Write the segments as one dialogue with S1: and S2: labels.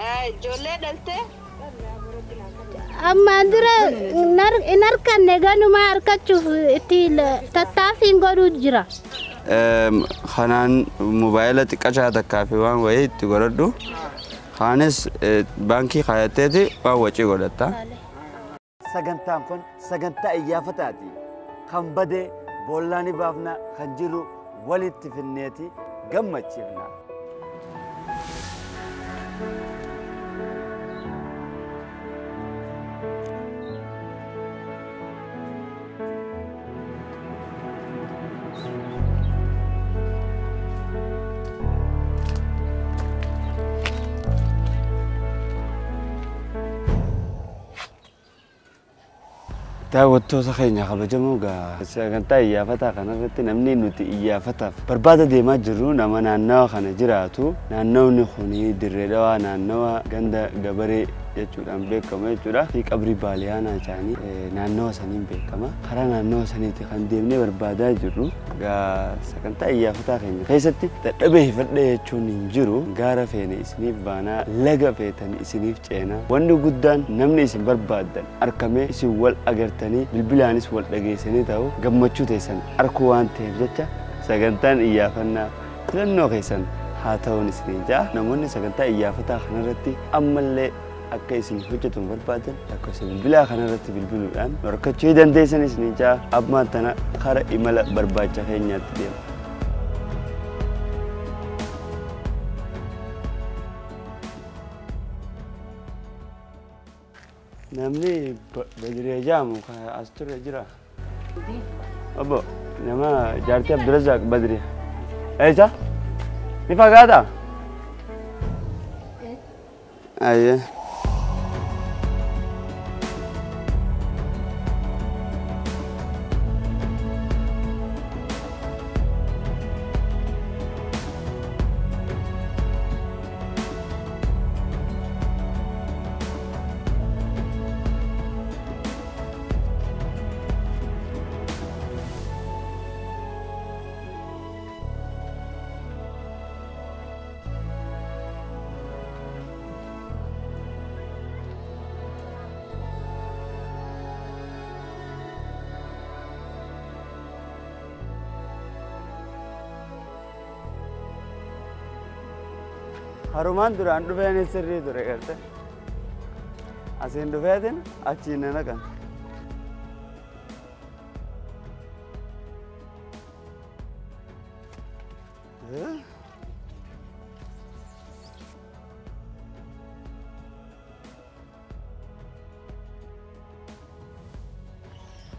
S1: Ijoollee dhaltee?
S2: Ammaan dura hin harkanne ganuma harkachuuf itti tattaaffiin godhuu jira.
S3: Kanaan mobaayila xiqqashaa takkaa fi waan wayii itti godhadhu. Kaanis baankii kaayatteeti waan wacii godhatta.
S4: Sagantaan kun sagantaa iyyaafataati. Kan badee boollaa ni baafna, kan jiru walitti finneeti gammachiifna. Daawwattoota keenya kabajamoo gaa sagantaa iyyaafataa kanarratti namni nuti iyyaafataaf barbaada deemaa jirru nama naannawa kana jiraatu. Naannawni kun Dirree Dhawaa naannawa ganda Gabaree jechuudhaan beekama jechuudha. Fi qabrii Baaliyaanaa jedhanii naannawa saniin beekama. Karaa naannawa saniitti kan deemnee barbaadaa jirru gaa sagantaa iyyaafataa keenya keessatti dadhabee hifadhee jechuun hin jiru. Gaara feene isiniif baanaa, laga feetan isiniif ceenaa. Wanni guddaan namni isin barbaaddan argamee isin wal agartanii bilbilaanis wal dhageessanii ta'u gammachuu teessan arkuu waan ta'eef jecha sagantaan iyyaafannaa filannoo keessan haa ta'uun isiniin ja'a. Namoonni sagantaa iyyaafataa kanarratti ammallee akka isin hojjetu barbaadan lakkoofsa bilbilaa kanarratti bilbiluudhaan horkachuu dandeessan isiniin ja'a. Ammaan tana kara imala barbaacha keenyaatti deema. Namni Badiree jedhamu as ture jira. Obbo nama jaartii Abdurazaaq Badiree. Eessa? Ni fagaata? Ayyee. Harumaan duraan dhufeen sirrii ture garte. Asiin dhufeetiin achiin na naqan.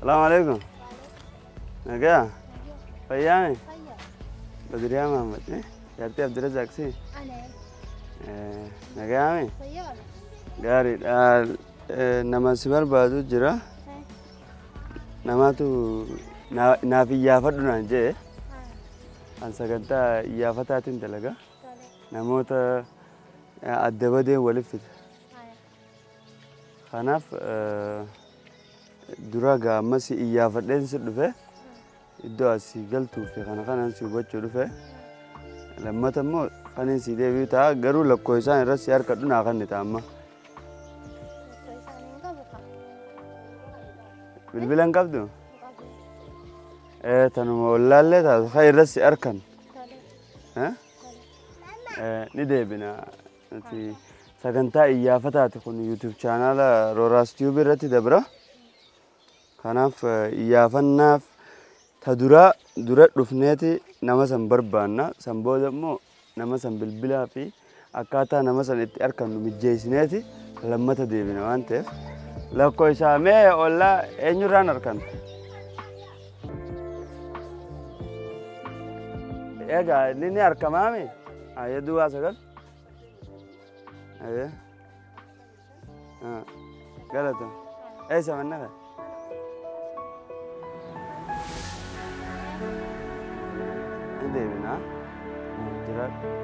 S4: Salaamu alaikum. Nagaa? Fayyaami? Badriyaa Mahammad. Jaartii Abdirazaaq si? Nagaami? Gaariidha. Nama si barbaadu jira. Namatu naaf iyyaafadhu naan jee. An sagantaa iyyaafataatiin dalaga. Namoota adda badeen waliif fida. Kanaaf dura gaa ammas iyyaafadheen si dhufe iddoo asii galtuu fi kana kanaan si hubachuu dhufe. Lammata immoo kanin si deebi'u ta'a garuu lakkoo isaan irratti si harkadhu naa kanni ta'a amma. Bilbila hin qabdu? Tanuma ollaallee taatu kan irratti si harkan. Ni deebina. Sagantaa iyyaafataati kun YouTube chaanaala Rooraas Tiyuub irratti dabra. Kanaaf iyyaafannaaf ta dura dura dhufneeti nama san barbaanna. San booda immoo nama san bilbilaa fi akkaataa nama san itti argannu mijjeessineeti lammata deebina waan ta'eef lakkoo isaa mee ollaa eenyurraan arganna? Egaa inni ni argamaami? Ayyee duwwaa 9. Ayyee. Galata. Eessa manna kana? Ni deebina. Jiraadhu.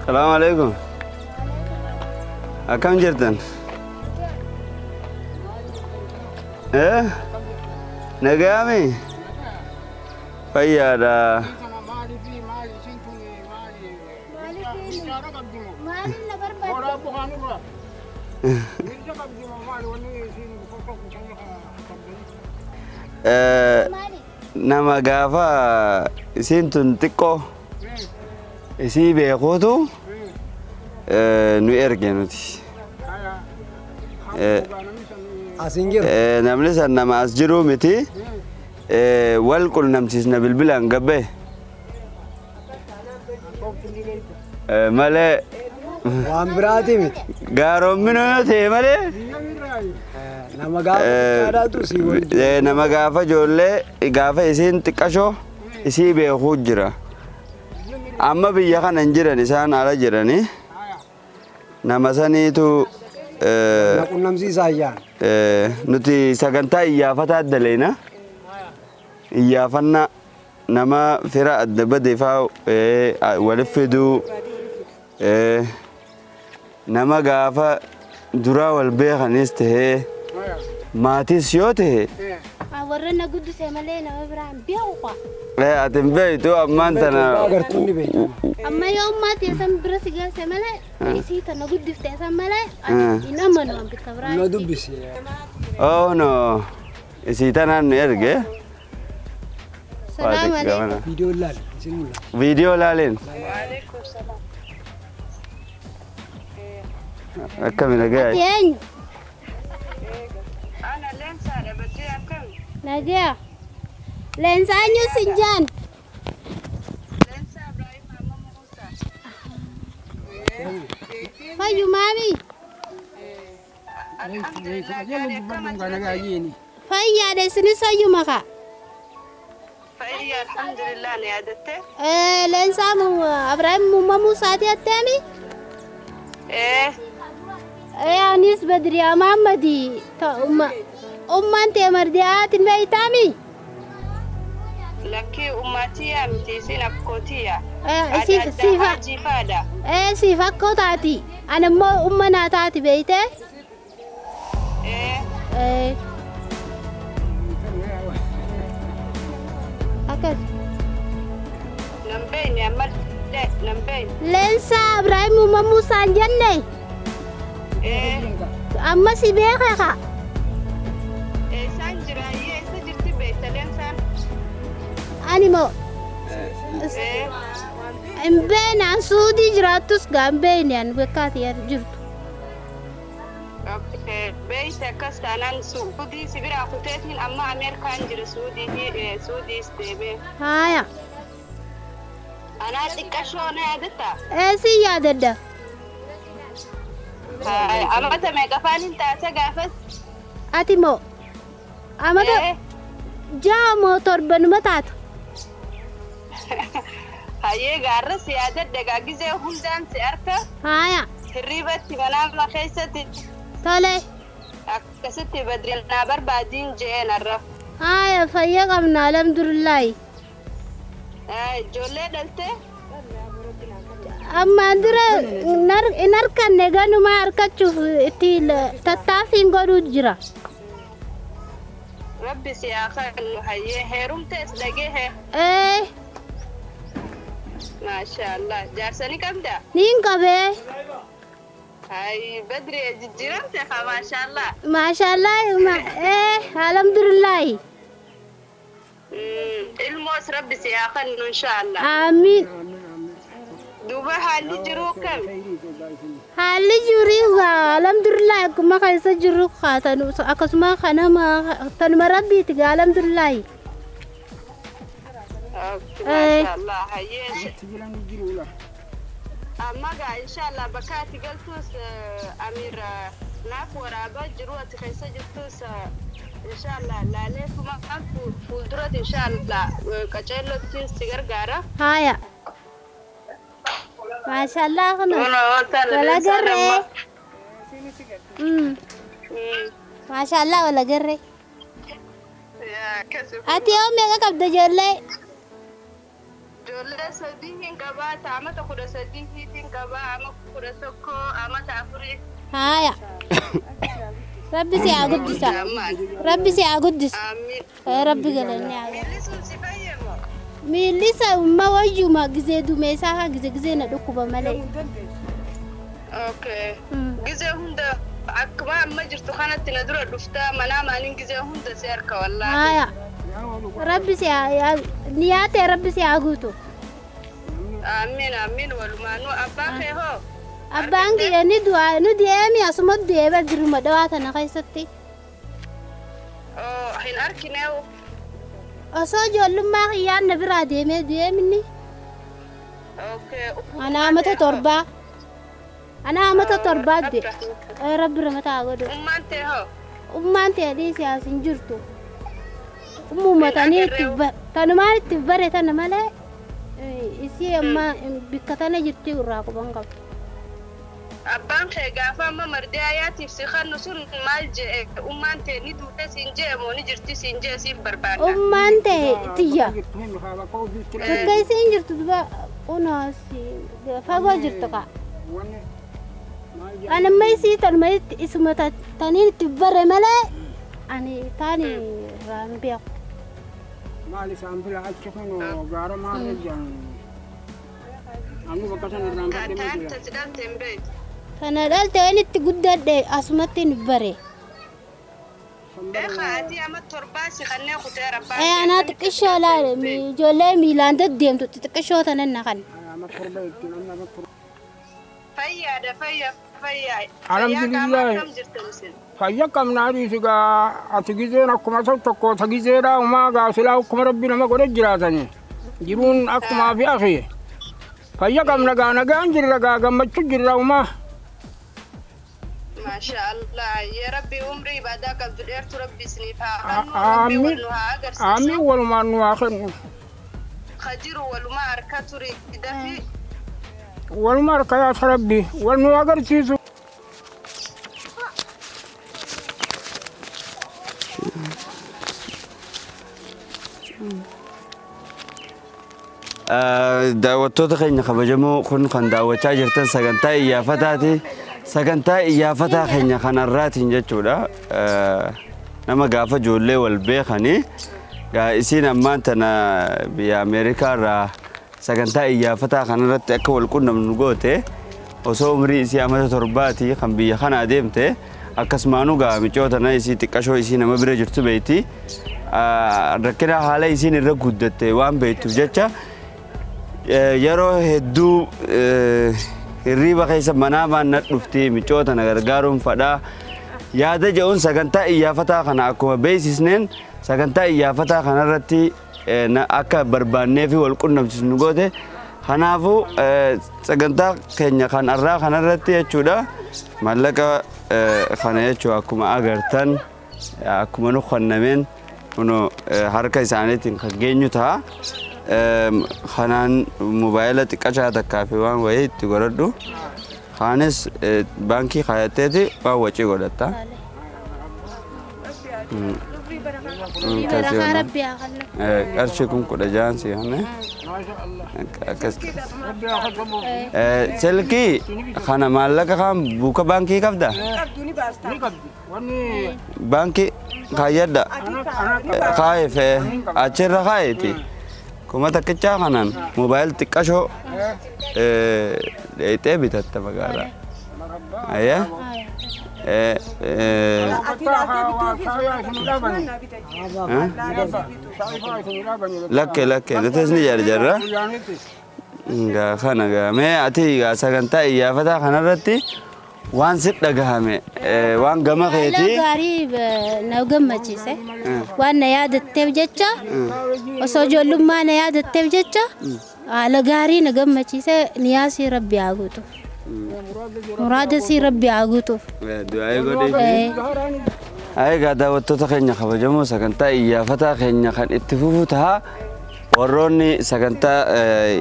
S3: Salaamu alaikum. Akkam jirtan? Nagaami? Fayyaadha. Nama gaafa isiin tun xiqqoo isii beekuutu nu erge nuti. Namni san nama as jiru miti wal qunnamsiisna bilbilaan gabbee malee
S1: waan biraati miti.
S3: Gaaroommina yoo ta'e malee
S1: nama gaafa si wajjin
S3: nama gaafa ijoollee gaafa isiin xiqqashoo isii beekuu jira. Amma biyya kana hin jiran isaan ala jiranii nama saniitu
S1: na qunnamsiisaa ayyaan.
S3: Nuti sagantaa iyyaafataa addaleena. Iyyaafannaa nama fira adda bade faa waliif fiduu nama gaafa duraa wal beekanis tahee maatis yoo tahe
S2: warra na guddise malee nama biraan beeku.
S3: Ati hin beektu ammaan tana.
S2: Amma yoo maatii san bira si geesse malee isii tana guddifte san malee hin amanu an bikka biraa.
S1: Na dubbisi.
S3: Oh no isii tanaan nu erge.
S2: Salaam alaikum.
S1: Viidiyoo laali isin mul'ata.
S3: Viidiyoo laaliin. Akkami nagaa?
S2: Ati eenyu?
S5: Ana Leensaadha baddee akkami?
S2: Nagaa. Leensaa eenyu sin jaan?
S5: Leensaa Ibraahim Amma Muusaa.
S2: Fayyu maami?
S5: Alhamdulillah gaarii akkam ati?
S2: Fayyaadha isinis fayyuma kaa?
S5: Fayyaa alhamdulillah ni yaadatte?
S2: Leensaa Ibraahim Muusaati atteemi? Anis Badriyaa Mahammadi ummaan tee Mardiyaatiin beeytaami?
S5: Lakkii ummaatiyyaa miti isin akkootiyyaa.
S2: Siif siif akkoo taati. Ani immoo umma naa taati beeytee? Akkas.
S5: Nan beeyne ammallee nan beeyne.
S2: Leensaa Ibraahim Muusaan jenne? Amma si beeka kaa?
S5: Eessaan jira eessa jirti beekta Leensaan?
S2: Ani moo hin beekne an Suudii jiraattus gaa hin beekne an bakkaati jirtu.
S5: Beeyte akkas taanaan Suudii si biraa kuteetiin amma Ameerikaan jira Suudiis deemee.
S2: Haaya.
S5: Anaa xiqqashoo na yaadatta?
S2: Si yaadadda.
S5: Amata meeqa afaan hin taate gaafas?
S2: Ati moo amata 6 moo 7 taata.
S5: Hayyee gaarra si yaadadha gaa gizee hundaan si arka.
S2: Haaya.
S5: Hirribatti manaama keessatti.
S2: Tole.
S5: Akkasitti badrinaa barbaadiin je'een arra.
S2: Haaya fayyaa qabna alhamdulillahi.
S5: Ijoollee dhaltee?
S2: Ammaan dura hin harkanne ganuma harkachuuf itti tattaaffiin godhuu jira.
S5: Rabbi si haa kennu hayyee heerumtees dhagee. Maashaallah jaarsa ni qabdaa?
S2: Niin qabee.
S5: Hay Badri jijjiiramte haa maashaallah.
S2: Maashaallah alhamdulillahi.
S5: Ilmoos rabbi si haa kennu inshaallah.
S2: Amiin.
S5: Duuba haalli jiruu akkami?
S2: Haalli jiruu alhamdulillah akkuma keessa jirru akkasuma kanama tanuma rabbiiti gaa alhamdulillah.
S5: Maashaallah hayyee. Amma gaa inshaallah bakka ati galtus Amiir naaf waraabaa jiru ati keessa jirtus inshaallah laalee fuulduratti inshaallah qaceellottiin si gargaara.
S2: Haaya. Maashaallah kana. Wala garree. Maashaallah wala garree. Ati yoo meeqa qabda ijoollee?
S5: Ijoollee 3 hin qabaa, amata 13 hin qabaa, ama 11, amata 4.
S2: Haaya. Rabbi si haa guddisa. Rabbi si haa guddisa.
S5: Amiin.
S2: Rabbi galanni haa galu.
S5: Miilli sun si fayyamo?
S2: Miilli isa umma wayyuma gizee dumeessaa haa gizee na dhukkuba malee.
S5: Okay. Gizee hunda akkuma amma jirtu kanatti na dura dhuftaa manaa maaniin gizee hunda si harka wallaahi.
S2: Haaya. Rabbi si haa niyaatee rabbi si haa guutu.
S5: Amiin amiin walumaanuu abbaa kee hoo?
S2: Abbaan kiyya ni du'aa nu deemi asuma deeba jiruma dhawaa tana keessatti.
S5: Oh, hin argineewu.
S2: Osoo ijoollummaa kiyyaan na biraa deemee deeminni.
S5: Okay.
S2: Ana amata 7. Ana amata 7 de. Rabbi ramata haa godhu.
S5: Ummaan tee hoo?
S2: Ummaan tee dhiisii as hin jirtu. Ummuma tanii itti tanumaan itti bare tana malee isii amma bikka tana jirti irraa quban qabu.
S5: Abbaan kee gaafa amma mardee ayaatiif si kennu sun maal je'e? Ummaan tee ni duute siin je'e moo ni jirti siin je'e siif barbaada?
S2: Ummaan tee tiyya. Bakka isiin jirtu duba kunuus fagoo jirtu kaa. Ani amma isii tanuma isuma taniin itti bare malee ani taani irraa hin beeku.
S1: Maal isaan bira achi kun gaara maal jiran. Amma bakka sana irraan baddeemee
S5: Taan
S1: jira.
S5: tasi dhalte hin beektu.
S2: Kana dhalte waan itti guddadhe asumatti hin bare.
S5: Beekaa ati amma 7 si kanneen kutee abbaan kee.
S2: Anaa xiqqishoo laale ijoollee miilaan deddeemtu xixiqqishoo tanan na kan.
S1: Amma 7 ittiin amma 7.
S5: Fayyaadha fayya fayyaa.
S1: Alhamdulillah.
S5: Akkam jirtan isin?
S1: Fayya qabnaa dhiisi gaa ati gizeen akkuma tokko ta gizeedhaa umaa gaa silaa akkuma rabbi nama godhe jiraatani. Jiruun akkumaa fi akhi. Fayya qabna gaa nagaan jirra gaa gammachuu jirra umaa.
S5: Maasha Allah. Yaa Rabbi umrii ibaadaa qabdu dheertu Rabbi isiniif haa kennu. Rabbi wal nu haa agarsiisu.
S1: Amiin walumaan nu haa kennu.
S5: Kajiru walumaa harka turi dafi.
S1: Waluma harka yaa Rabbi wal nu agarsiisu.
S3: Daawwattoota keenya kabajamoo kun kan daawwachaa jirtan sagantaa iyyaafataati. Sagantaa iyyaafataa keenya kanarraatiin jechuudha. Nama gaafa ijoollee wal beekanii isiin ammaan tana biyya Ameerikaa irraa sagantaa iyyaafataa kanarratti akka wal qunnamnu goote osoo umrii isii amata 7 kan biyya kanaa deemte akkasumaanuu gaa micoo tana isii xiqqashoo isii nama bira jirtu beekti. Rakkina haala isiin irra guddatte waan beektuuf jecha yeroo hedduu hirriiba keessa manaa maan na dhufti micoo tana gargaaruun fadhaa yaada jedhuun sagantaa iyyaafataa kana akkuma beeksisneen sagantaa iyyaafataa kanarratti akka barbaannee fi wal qunnamsiisnu goote. Kanaafuu sagantaa keenya kan har'aa kanarratti jechuudha maallaqa kana jechuudha akkuma agartan akkuma nu kennameen kunoo harka isaaniitiin kan geenyu ta'a. Kanaan mobaayila xiqqashaa takkaa fi waan wayii itti godhadhu. Kaanis baankii kaayatteeti waan wacii godhatta.
S2: Barakaa Rabbi haa kennu.
S3: Qarshii kun 16 si hanne. Akkas. Silkii kana maallaqa kan buuka baankii qabda?
S1: Ni qabdi. Wanni
S3: Baankii kaayyadha. Kaaye fee achirra kaayeeti. Kuma takkichaa kanaan mobaayil xiqqashoo dheeyxee bitatta magaalaa. Ayyaa. Lakke lakke nutis ni jarjarra. Gaa kana gaa mee ati gaa sagantaa iyyaafataa kanarratti waan si dhagahame waan gama
S2: Haala
S3: keetii
S2: gaarii na gammachiise. Waan na yaadatteef jecha osoo ijoollummaa na yaadatteef jecha haala gaarii na gammachiise niyaasii Rabbi haa guutu. Muraada sii Rabbi haa guutuuf.
S3: Du'aa godhee. Egaa daawwattoota keenya kabajamoo sagantaa iyyaafataa keenya kan itti fufu ta'a. Warroonni sagantaa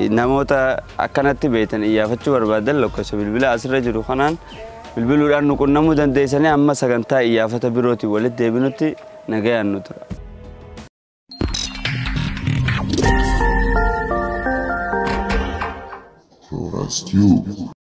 S3: namoota akkanatti beektan iyyaafachuu barbaadan lakkoofsa bilbila asirra jiru kanaan bilbiluudhaan nu qunnamuu dandeessanii amma sagantaa iyyaafata birootiin walitti deebinutti nagayaan nu tura.
S6: trust you.